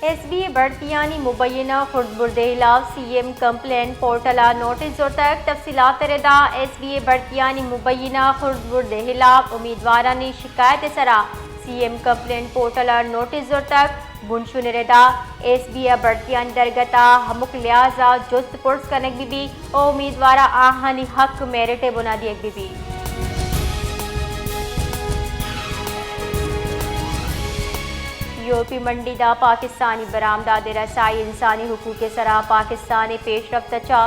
S B اے بھرتیانی مبینہ خردبرد ءِ ہلاپ سی ایم کمپلینٹ پورٹل ءَ نوٹس زرتگ۔ تفصیلات ءِ ردا ایس بی اے بھرتیانی مبینہ خردبرد ءِ ہلاپ امیدوارانی شکایت ءِ سرا سی ایم کمپلینٹ پورٹل ءَ نوٹس زرتگ۔ بنشون ءِ ردا ایس بی اے بھرتیانی درگت ءَ ہمک لحاظ ءَ جست پرس کنگ بہ بیت ءُ امیدوار ءَ آہانی حق میرٹ ءِ بنا دیگ بہ بیت۔ یورپی منڈی ءَ پاکستانی برآمدات ءِ رسائی انسانی حقوق ءِ سرا پاکستان ءِ پیشرفت ءَ چہ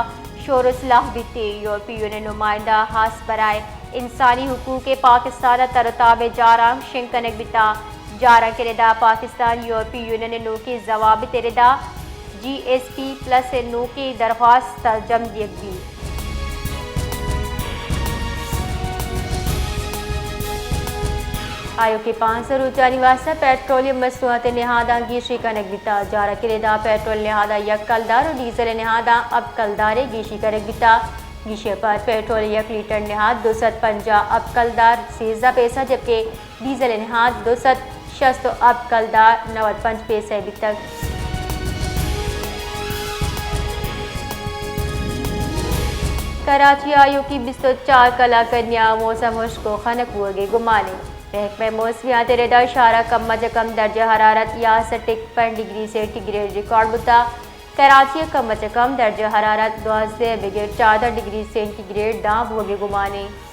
شور ءُ سلاہ بیت۔ یورپی یونین نمائندہ خاص برائے انسانی حقوق ءَ پاکستان ءِ تر ءُ تاب ءِ جارانک شنگ کنگ بیت۔ جارانک ءِ ردا پاکستان یورپی یونین ءِ نوکیں ضوابط ءِ ردا جی ایس پی پلس ءِ نوکیں درخواست ءَ جم دیگ بیت۔ آیوکیں پانزدہ روچانی واستہ پیٹرولیم مصنوعات ءِ نہاداں گیشی کنگ بیتگ۔ جارانک ءِ ردا پیٹرول نہاداں یک کلدار ءُ ڈیزل ءِ نہاداں ہپت کلدارے گیشی کنگ بیتگ۔ گیشی ءَ پد پیٹرول ءِ یک لیٹر نہاد دو سد پنجاہ ہپت کلدار سیزدہ پیسہ، جبکہ ڈیزل ءِ نہاد دو سد شست ءُ ہپت کلدار نود پنچ پیسہ بیتگ۔ کراچی ءَ آیوکیں بیست ءُ چار کلاک ءِ نیام ءَ موسم ہشک ءُ خنک بوگ ءِ گمان اِنت۔ محکمہ موسمیات ءِ ردا شہر ءَ کم از کم درجہ حرارت یازدہ ٹک پنچ ڈگری سینٹی گریڈ ریکارڈ بوتگ۔ کراچی ءَ کم از کم درجہ حرارت دوازدہ بگر چاردہ ڈگری سینٹی گریڈ داں بوگ ءِ گمان اِنت۔